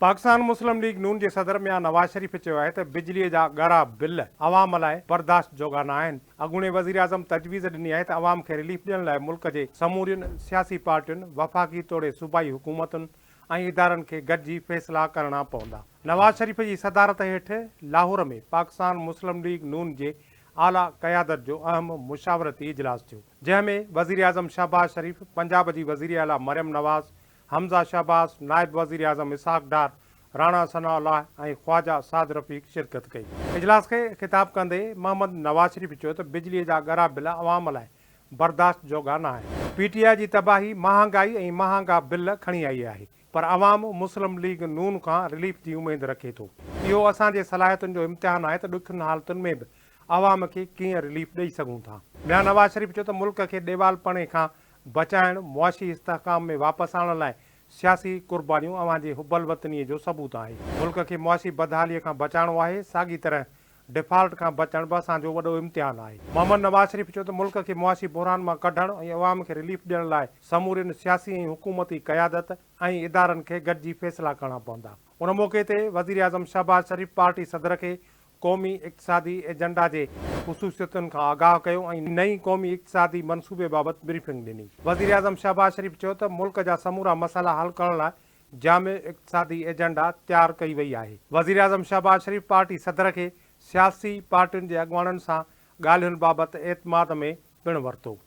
Pakistan Muslim league نون جي صدر ميان نواز شريف چيو آهي ته بجلي جا ڳرا بل عوام لاء برداشت جوڳا نه آهن. اڳوڻي وزيراعظم تجويز ڏني آهي ته عوام کي رليف ڏيڻ لاء ملڪ جي سمورين سياسي پارٽين، وفاقي توڙي صوبائي حڪومتن ۽ ادارن کي گڏجي فيصلا ڪرڻا پوندا. نواز شريف جي صدارت هيٺ لاهور ۾ پاڪستان مسلم ليگ نون جي اعليٰ قيادت جو اهم مشاورتي اجلاس ٿيو، جنهن ۾ وزيراعظم شهباز شريف، پنجاب جي وزيراعليٰ مريم نواز، حمزه شهباز، نائب وزيراعظم اسحاق ڊار، راڻا ثناء الله ۽ خواجه سعد رفيق شرڪت ڪئي. اجلاس کي خطاب ڪندي محمد نواز شريف چيو ته بجلي جا ڳرا بل عوام لاء برداشت جوڳا نه آهن. پي ٽي آء جي تباهي مهانگائي ۽ مهانگا بل کڻي آئي آهي پر عوام مسلم ليگ نون کان رليف جي اميد رکي ٿو. اهو اسان جي صلاحيتن جو امتحان آهي ته ڏکين حالتن ۾ به عوام کي ڪيئن رليف ڏئي سگهون ٿا. ميان نواز شريف چيو ته ملڪ کي ڏيوالپڻي کان بچائڻ، معاشي استحڪام ۾ واپس آڻڻ لاء سياسي قربانيون اوهان جي حب الوطنيء جو ثبوت آهي. ملڪ کي معاشي بدحاليء کان بچائڻو آهي، ساڳي طرح ڊفالٽ کان بچڻ به اسان جو وڏو امتحان آهي. محمد نواز شريف چيو ته ملڪ کي معاشي بحران مان ڪڍڻ ۽ عوام کي رليف ڏيڻ لاء سمورين سياسي ۽ حڪومتي قيادت ۽ ادارن کي گڏجي فيصلا ڪرڻا پوندا. ان موقعي تي وزيراعظم شهباز شريف پارٽي صدر کي قومي اقتصادي ايجنڊا جي خصوصيتن کان آگاهه ڪيو ۽ نئين قومي اقتصادي منصوبي بابت بريفنگ ڏني. وزيراعظم شهباز شريف چيو ته ملڪ جا سمورا مسئلا حل ڪرڻ لاء جامع اقتصادي ايجنڊا تيار ڪئي وئي آهي. وزيراعظم شهباز شريف پارٽي صدر کي سياسي پارٽين جي اڳواڻن سان ڳالهين بابت اعتماد ۾ پڻ ورتو.